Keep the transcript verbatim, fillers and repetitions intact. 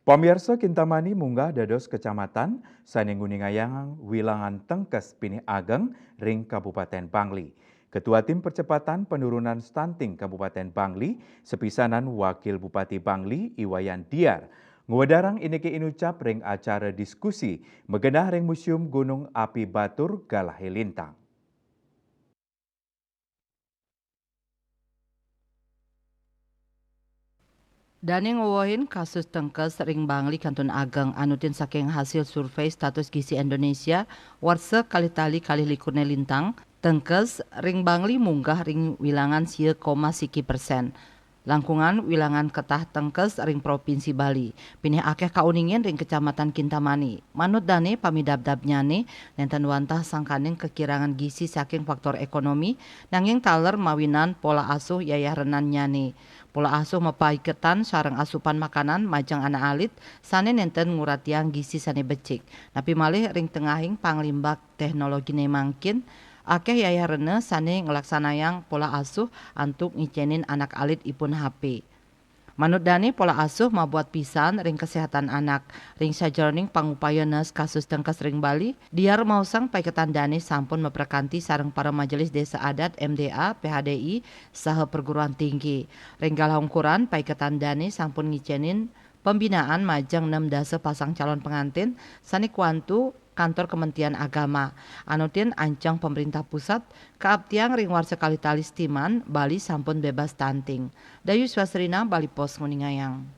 Pamiarsa, Kintamani munggah dados kecamatan sane nguningayang wilangan tengkes pinih ageng ring Kabupaten Bangli. Ketua Tim Percepatan Penurunan Stunting Kabupaten Bangli, sepisanan Wakil Bupati Bangli, I Wayan Diar, ngwedarang inike inucap ring acara diskusi magenah ring Museum Gunung Api Batur, Galahe Lintang. Dane ngwewehin kasus tengkes ring Bangli kantun ageng, anutin saking hasil survei status gizi Indonesia warsa kalih tali kalih likur ne lintang, tengkes ring Bangli munggah ring wilangan sia koma siki persen. Langkungan wilangan ketah tengkes ring Provinsi Bali pinih akeh kauningin ring Kecamatan Kintamani. Manut dane, pamidabdabnyane nenten wantah sangkaning kakirangan gizi saking faktor ekonomi, nanging taler mawinan pola asuh yayah renannyane. Pola asuh mapaiketan sareng asupan makanan majeng anak alit sane nenten nguratiang gizi sane becik. Napi malih ring tengahing panglimbak teknologine mangkin, akeh yayah rena sane nglaksanayang pola asuh antuk ngicenin anak alit ipun H P. Manut dane, pola asuh mabuat pisan ring kesehatan anak. Ring sajeroning pangupaya nes kasus tengkes ring Bali, Diar maosang paiketan dane sampun maprakanti sareng para majelis desa adat, M D A, P H D I, saha perguruan tinggi. Ring galah ungkuran, paiketan dane sampun ngicenin pembinaan majeng nem dasa pasang calon pengantin sane kuantu kantor Kementerian Agama. Anutin anceng pemerintah pusat kaaptiang ring warsa kalih tali setiman, Bali sampun bebas stunting. Dayu Swasrina, Bali Post, nguningayang.